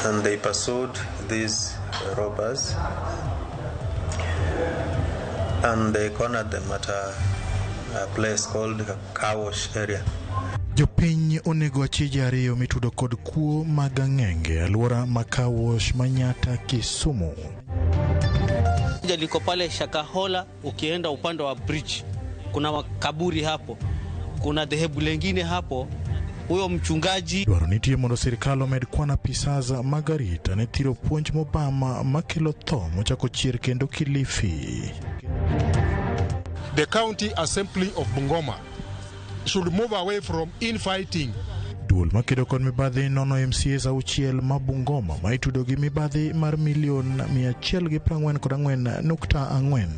And they pursued these robbers and they cornered them at a place called Kawosh area. Jopiny onego achije ariyo mitudo kod kuo mag ang'enge e alwora ma Kawosh Manyata Kisumu. Liko pale Shakahola, ukienda upande wa bridge kuna kaburi hapo, kuna dhehebu lengine hapo, huyo mchungaji. Dwaro nitie mondo sirikal omed kwan apisas mag arita ne thiro puonj mobama makelo tho mochako chier kendo Kilifi. The County Assembly of Bungoma should move away from infighting. Duol makedo kod mibadhi nono MCAs auchiel ma Bungoma ma itudo gi mibadhi mar milion 144.4.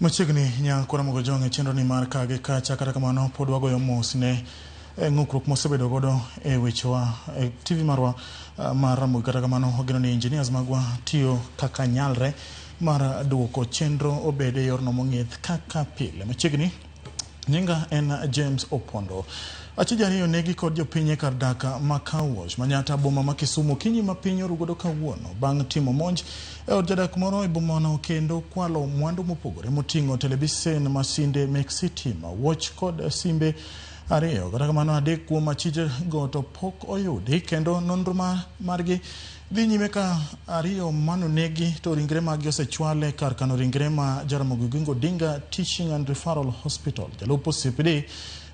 Machiegni nyakora mogo jong' e chenro ni mar kage kacha, kata kamano pod wagoyo mos ne ng'ukruok mosebedo godo e wechewa e TV marwa mar Ramogi. Kata kamano wageno ni engineers magwa tiyo kaka nyalre mar duoko chenro obed e yorno mong'ith kaka pile. Machiegni nyinga en James Opondo. Achije ariyo negi kod jopiny e kar dak ma Kawosh Manyata boma ma Kisumu kinyi ma piny orugodo kawuono bang' timo monj e od jadak moro e bomano kendo kwalo mwandu mopogore moting'o televisen, masinde mek sitima, wuoch kod simbe ariyo. Kata kamano adek kuom achije go to pok oyudi kendo nonro margi dhi nyime ka ariyo manonegi to ringre maggi osechwal kar kano ringre ma Jaramogi Oginga Odinga Teaching and Referral Hospital. Jalup OCPD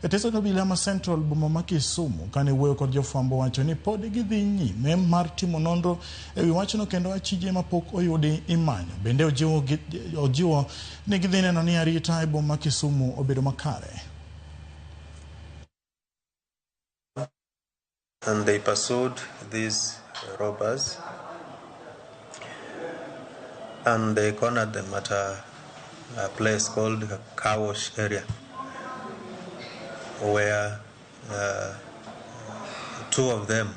e teso obila ma Central boma ma Kisumu kane wuoyo kod jofwambo wacho ni pod gidhi nyime mar timo nonro ewi wachno kendo achije mapok oyudi imanyo. Bende ojiwo ni gidhi neno ni arita e boma ma Kisumu obedo makare. And they pursued these robbers and they cornered them at a place called Kawosh area, where two of them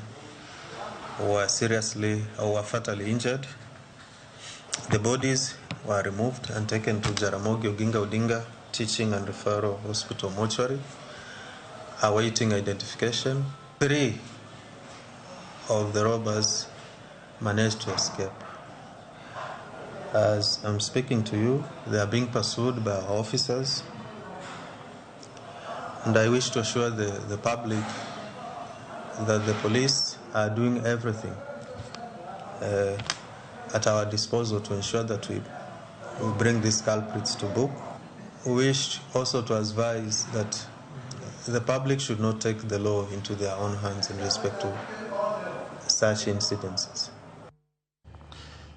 were seriously or were fatally injured. The bodies were removed and taken to Jaramogi Oginga Odinga Teaching and Referral Hospital mortuary, awaiting identification. 3 of the robbers managed to escape. As I'm speaking to you, they are being pursued by our officers. And I wish to assure the public that the police are doing everything at our disposal to ensure that we bring these culprits to book. We wish also to advise that the public should not take the law into their own hands in respect to such incidences.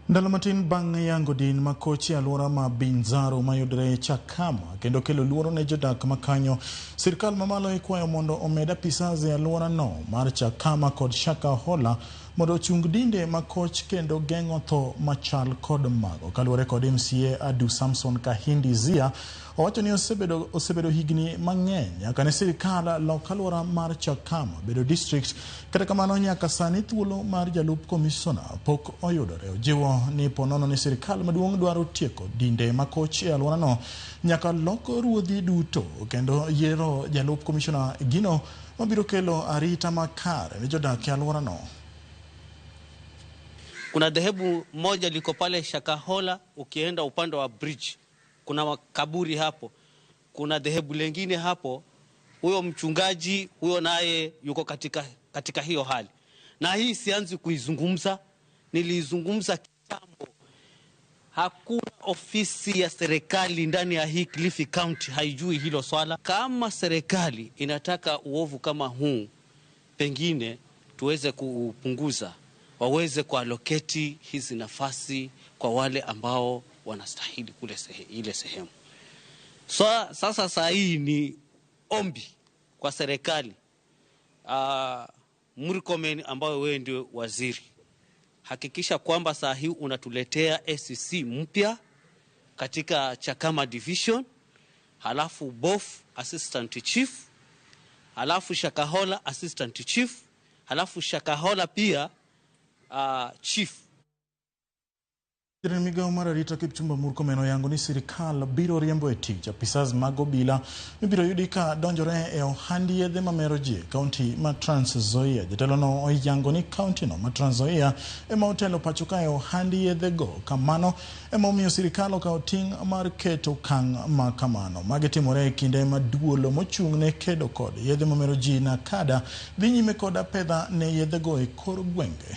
Ndalo matin bang' yango din makochi alwora ma Binzaro mayudore Chakama kendo kelo luoro ne jodak makanyo, sirikal mamalo ikwayo mondo omed apisas e alwora no mar Chakama kod Shakahola mondo ochung dinde makoch kendo geng'o tho machal kod mago. Kaluwore kod MCA Adu Samson Kahindi Zia, owacho ni osebedo higni mang'eny nyaka ne sirikal lok alwora mar Chakama bedo district. Kata kamano nyaka sani thuolo mar jalup komisona pok oyudore. Ojiwo ni ponono ni sirikal maduong' dwaro tieko dinde makoch e alworano nyaka lok ruodhi duto kendo yiero jalup komishona gino mabiro kelo arita makare ne jodak e alworano. Kuna dhehebu moja liko pale Shakahola, ukienda upande wa bridge kuna kaburi hapo, kuna dhehebu lengine hapo, huyo mchungaji huyo naye yuko katika hiyo hali. Na hii sianzi kuizungumza, nilizungumza kitambo. Hakuna ofisi ya serikali ndani ya hii Kilifi County haijui hilo swala. Kama serikali inataka uovu kama huu pengine tuweze kuupunguza, waweze kualoketi hizi nafasi kwa wale ambao wanastahili kule ile sehemu. So, sasa saa hii ni ombi kwa serikali, Murkomen ambayo wewe ndio waziri, hakikisha kwamba saa hii unatuletea SCC mpya katika Chakama Division, halafu Bof Assistant Chief, halafu Shakahola Assistant Chief, halafu Shakahola pia Chief. Jatend migao mar arita Kipchumba Murkomen oyango ni sirikal biro riembo e tich apisas mag obila mibiro yudi ka donjore e ohand yedhe mamero ji e kaunti ma Trans Nzoia. Jatelono oyango ni kaunti no ma Trans Nzoia ema otelo pacho ka e ohand yedhe go. Kamano ema omiyo sirikal okawo ting' mar keto okang' ma kamano. Magi timore e kinde ma duol mochung' ne kedo kod yedhe mamero ji NACADA dhi nyime kod apedha ne yedhe go e kor gwenge.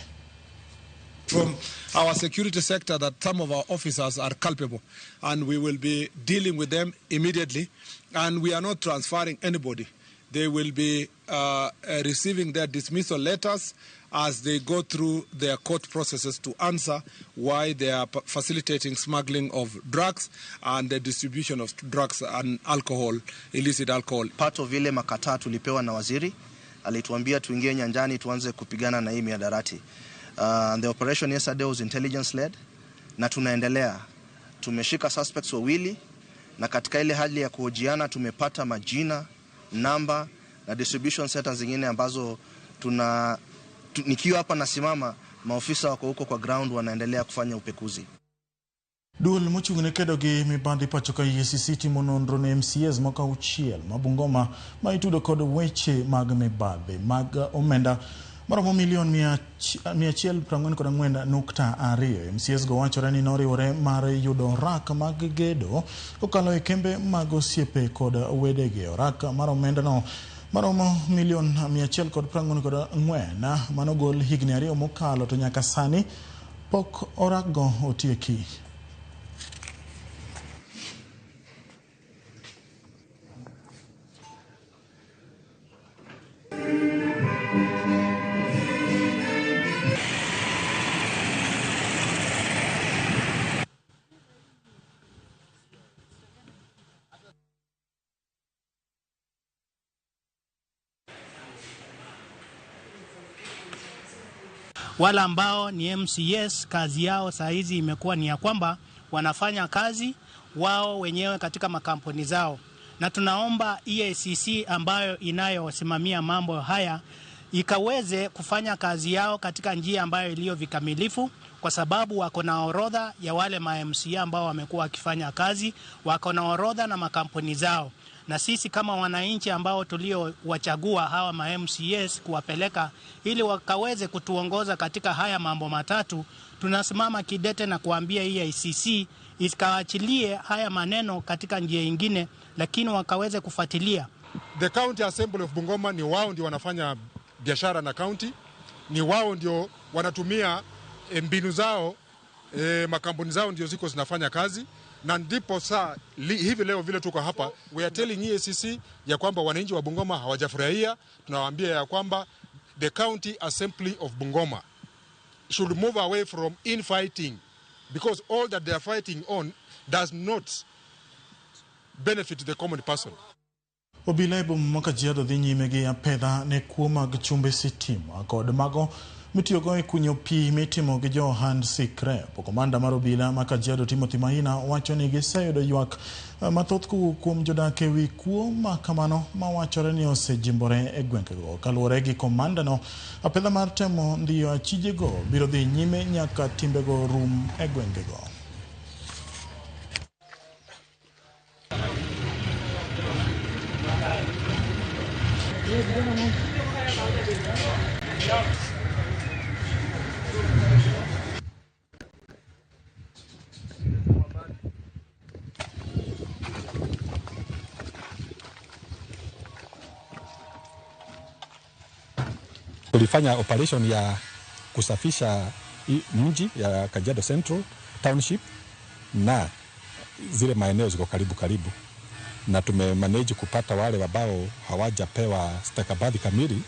From our security sector that some of our officers are culpable, and we will be dealing with them immediately, and we are not transferring anybody. They will be receiving their dismissal letters as they go through their court processes to answer why they are facilitating smuggling of drugs and the distribution of drugs and alcohol, illicit alcohol. Part of ile makataa tulipewa na waziri, alituambia tuingie nyanjani tuanze kupigana na hii mihadarati. The operation yesterday was intelligence led na tunaendelea. Tumeshika suspects wawili na katika ile hali ya kuhojiana tumepata majina, namba na distribution centers zingine ambazo nikiwa hapa nasimama, maofisa wako huko kwa ground wanaendelea kufanya upekuzi. Duol mochung' ne kedo gi mibadhi pacho ka EACC timo nonro ne MCAs moko auchiel ma Bungoma ma itudo kod weche mag mibadhi mag omenda maromo milion 144.2. MCAs go wachore ni noriwore mar yudo orak mag gedo kokalo e kembe mag osiepe kod wedegi. Orak mar omendano maromo milion 144 manogol higni 2 mokalo to nyaka sani pok orakgo otieki. Wale ambao ni MCAs kazi yao saa hizi imekuwa ni ya kwamba wanafanya kazi wao wenyewe katika makampuni zao, na tunaomba EACC ambayo inayosimamia mambo haya ikaweze kufanya kazi yao katika njia ambayo iliyo vikamilifu, kwa sababu wako na orodha ya wale ma MCA ambao wamekuwa wakifanya kazi, wako na orodha na makampuni zao. Na sisi kama wananchi ambao tuliowachagua hawa ma MCAs kuwapeleka ili wakaweze kutuongoza katika haya mambo matatu, tunasimama kidete na kuambia EACC isikaachilie haya maneno katika njia nyingine, lakini wakaweze kufuatilia. The County Assembly of Bungoma ni wao ndio wanafanya biashara na county, ni wao ndio wanatumia mbinu zao, makampuni zao ndio ziko zinafanya kazi. Na ndipo saa hivi leo vile tuko hapa, we are telling EACC ya kwamba wananchi wa Bungoma hawajafurahia. Tunawaambia ya kwamba the County Assembly of Bungoma should move away from infighting, because all that they are fighting on does not benefit the common person. Obila e boma ma Kajiado dhi nyime gi apedha ne kuo mag chumbe sitima kod mago mitiyogo e kunyo pi mitimo gi jo ohand Sikrep. Komanda mar obila ma Kajiado Timothy Maina wacho ni giseyudo ywak mathoth kowuok kuom jodak e wi kuo ma kamano mawachore ni osejimbore e gwengego. Kaluwore gi komandano, apedha mar temo ndiyo achijego biro dhi nyime nyaka timbego rum e gwengego. Tulifanya operation ya kusafisha mji ya Kajiado Central Township na zile maeneo ziko karibu karibu, na tumemanage kupata wale ambao hawajapewa stakabadhi kamili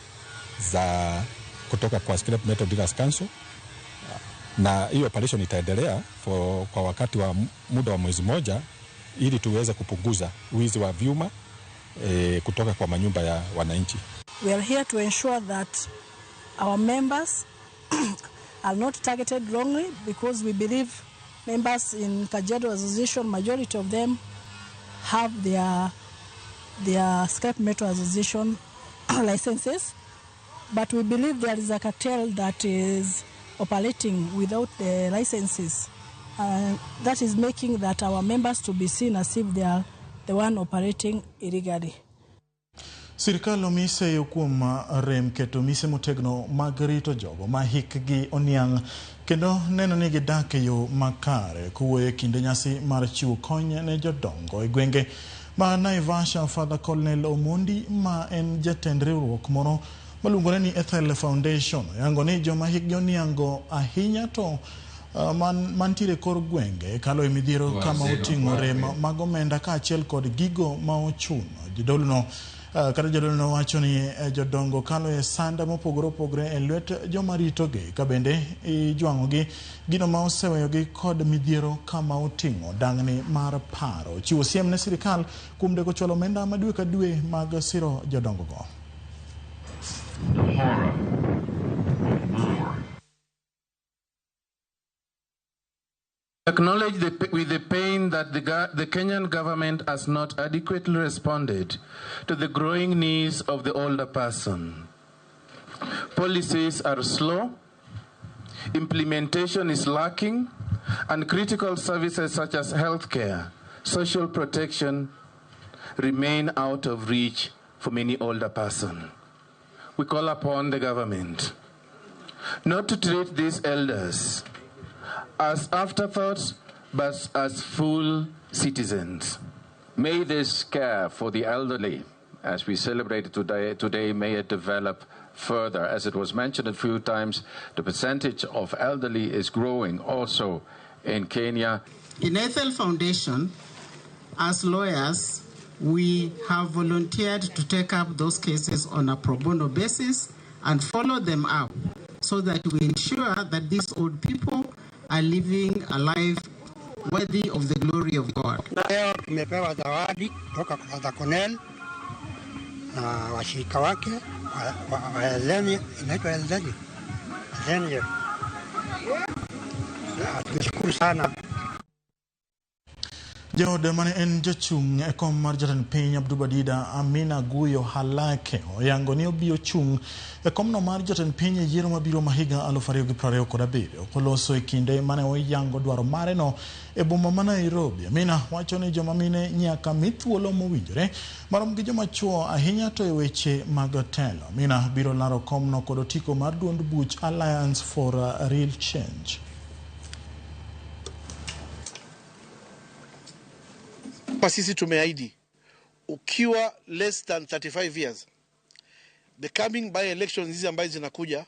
za kutoka kwa Scrap Metal Dealers Council, na hiyo operation itaendelea kwa wakati wa muda wa mwezi moja ili tuweze kupunguza wizi wa vyuma kutoka kwa manyumba ya wananchi. We are here to ensure that our members are not targeted wrongly, because we believe members in Kajiado Association, majority of them have their Scrap Metal Association licenses, but we believe there is a cartel that is operating without the licenses. That is making that our members to be seen as if they are the one operating illegally. Sirkal omi seyo kuom rem keto mise motegno mag rito jogo ma hikgi oniang' kendo neno ni gidak e yo makare. Kowuoyo e kinde nyasi mar chiwo kony ne jodongo e gwenge ma Naivasha, Father Colonel Omondi ma en jatend riwruok moro maluongore ni Ethel Foundation oyango ni joma hikgi oniang'o ahinya to mantiere kor gwenge kalo e midhiero kama oting'o rem mag omenda kaachiel kod gigo ma ochuno. Jadolono kata jadolono wacho ni jodongo kalo e sanda mopogore opogore e lwet joma ritogi ka bende ijwang'ogi gino ma oseweyogi kod midhiero kama oting'o dang'ni mar paro. Chiwo siem ne sirikal kuom deko chwalo omenda ma dwe ka dwe mag siro jodongogo. The horror of war. Acknowledge with the pain that the Kenyan government has not adequately responded to the growing needs of the older person. Policies are slow, implementation is lacking, and critical services such as healthcare, social protection remain out of reach for many older persons. We call upon the government not to treat these elders as afterthoughts, but as full citizens. May this care for the elderly, as we celebrate today, may it develop further. As it was mentioned a few times, the percentage of elderly is growing also in Kenya. In Ethel Foundation, as lawyers, we have volunteered to take up those cases on a pro bono basis and follow them up so that we ensure that these old people are living a life worthy of the glory of God. Leo tumepewa zawadi kutoka kwa Father Cornell na washirika wake wa Elzenia, inaitwa Elzenia. Elzenia. Tumeshukuru sana. Jaod mane en jachung' e kom mar jatend piny Abdubadida Amina Guyo Halake oyango ni obiro chung' e komno mar jatend piny e yiero mabiro ma higa 2027 koloso e kinde mane oyango dwaro mare no e boma ma Nairobi. Amina wacho ni joma mine nyaka mi thuolo mowinjore marom gi joma chuo ahinya to e weche mag telo. Amina biro laro komno kod otiko mar duond buch Alliance for Real Change. Sisi tumeahidi ukiwa less than 35 years, the coming by elections hizi ambazo zinakuja,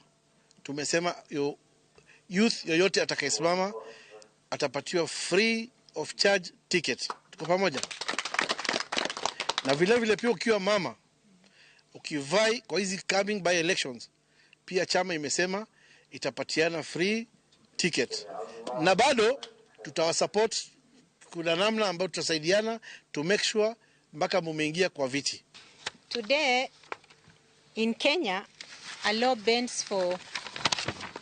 tumesema youth yoyote atakayesimama atapatiwa free of charge ticket. Tuko pamoja? Na vile vile pia ukiwa mama ukivai kwa hizi coming by elections, pia chama imesema itapatiana free ticket, na bado tutawasupport. Kuna namna ambayo tutasaidiana to make sure mpaka mumeingia kwa viti. Today in Kenya, a law bends for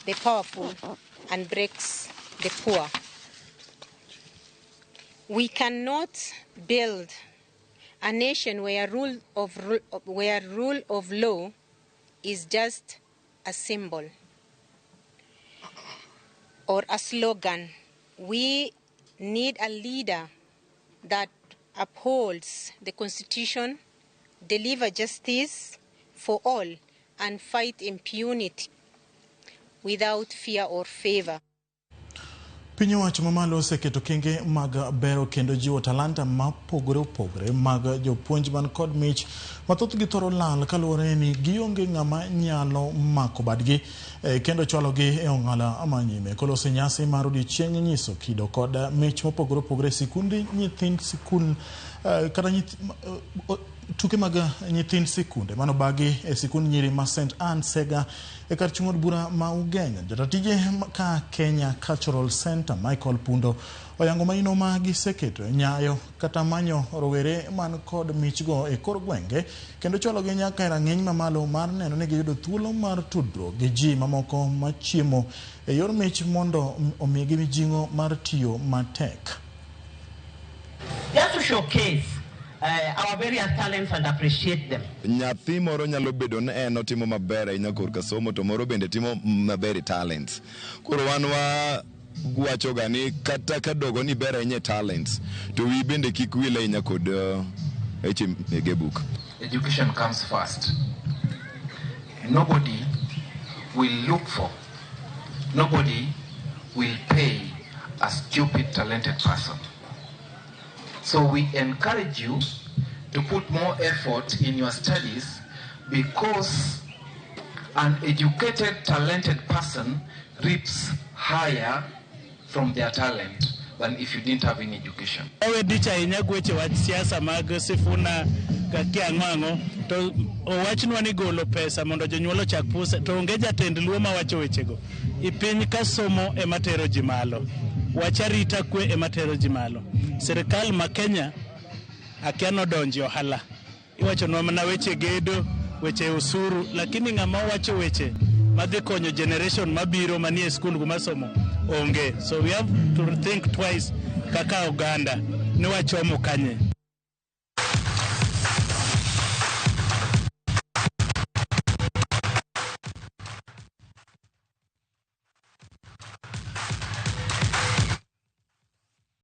the powerful and breaks the poor. We cannot build a nation where rule of law is just a symbol or a slogan. We need a leader that upholds the Constitution, deliver justice for all, and fight impunity without fear or favor. Piny owacho mamalo oseketo kenge mag bero kendo jiwo talanta mapogore opogore mag jopuonj man kod mich mathothgi thoro lal kaluwore ni gionge ng'ama nyalo mako badgi kendo chwalogi e ong'ala manyime. Koloso nyasi mar odiochieng' nyiso kido kod mich mopogore opogore e sikundi nyithind sikul kata tuke mag nyithind sikunde manobagi e sikund nyiri ma St. Anne Sega e kar chung' od bura ma Ugenya. Jatatije ka Kenya Cultural Center Michael Pundo oyango maino ma giseketo nyayo kata manyo rowere man kod michgo e kor gwenge kendo chwalogi nyaka e rang'iny mamalo mar neno ni giyudo thuolo mar tudruok gi ji mamoko machiemo e yor mich mondo omigi mijing'o mar tiyo matek. Just to showcase our various talents and appreciate them. Nyathi moro nyalo bedo ni en otimo maber ahinya korka somo to moro bende timo maber e talents. Koro wan wa wachoga ni kata ka dogo ni ber ahinya e talents to wi bende kik wil ahinya kod weche mege buk. Education comes first. Nobody will look for, nobody will pay a stupid, talented person. So we encourage you to put more effort in your studies because an educated, talented person reaps higher from their talent than if you didn't have any education. Owe dich ahinya gweche wach siasa mag Sifuna kakia ang'o ang'o to owachnwa ni golo pesa mondo jonyuol ochak puse to onge jatend luo mawacho wechego. I piny ka somo ema tero ji malo. Wach arita kwe ema tero ji malo. Sirikal ma Kenya akia nodonje ohala. Iwachonwa mana weche gedo, weche osuru, lakini ng'ama wacho weche madhi konyo generation mabiro manie skul kuma somo onge. So we have to think twice kaka oganda ni wachomo kanye.